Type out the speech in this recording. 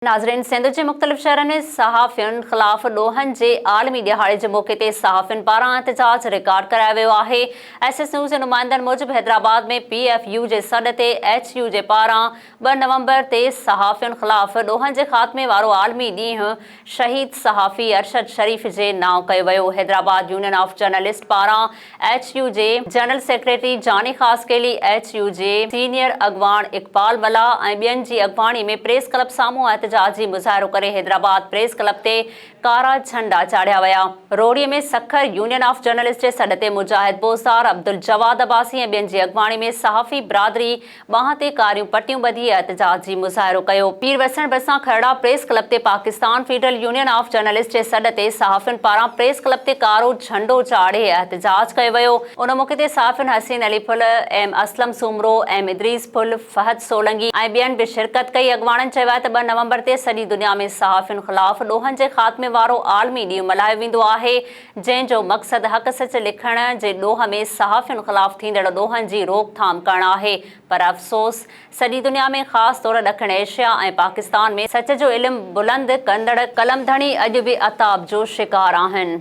ناظرين سنڌ جي مختلف شهرن ۾ صحافين خلاف ڏوهن جي عالمي ڏهاڙي جي موقعي تي صحافين پاران احتجاج رڪارڊ ڪرايو ويو آهي. ايس ايس نيوز جي نمائندن موجب حيدرآباد ۾ پي ايف يو جي سڏ تي ايڇ يو جي پاران ٻه نومبر تي صحافين خلاف ڏوهن جي خاتمي وارو عالمي ڏينهن شهيد صحافي ارشد شريف جي نانء ڪيو ويو. حيدرآباد يونين آف جرنلسٽ پاران ايڇ يو جي general secretary Jani Khaskheli, H U جي سينيئر اڳواڻ اقبال ملاح ۽ ٻين جي اڳواڻي ۾ پريس ڪلب سامهون احتجاجي مظاهرو ڪري حيدرآباد پريس ڪلب تي ڪارا جهنڊا چاڙهيا ويا. Rohri ۾ Sukkur union of journalist جي سڏ تي مجاهد بوزدار، عبدالجواد عباسي ۽ ٻين جي اڳواڻي ۾ صحافي برادري ٻانهن تي ڪاريون پٽيون ٻڌي احتجاجي مظاهرو ڪيو. پير وسڻ ڀرسان کرڙا پريس ڪلب تي Pakistan federal union of journalist جي سڏ تي صحافين پاران پريس ڪلب تي ڪارو جهنڊو چاڙهي احتجاج ڪيو ويو. ان موقعي تي صحافين حسين علي ڦل، ايم اسلم سومرو، ايم ادريس ڦل، فهد سولنگي ۽ ٻين به شرڪت ڪئي. اڳواڻن چيو آهي ته ٻه نومبر تي سڄي دنيا ۾ صحافين خلاف ڏوهن جي خاتمي وارو عالمي ڏينهن ملهايو ويندو آهي. جنهن جو مقصد حق سچ لکڻ جي ڏوهه ۾ صحافين خلاف ٿيندڙ ڏوهن جي روڪٿام ڪرڻ آهي پر افسوس سڄي دنيا ۾ خاص طور ڏکڻ ايشيا ۽ پاڪستان ۾ سچ جو علم بلند ڪندڙ قلم ڌڻي اڄ به عتاب جو شڪار آهن.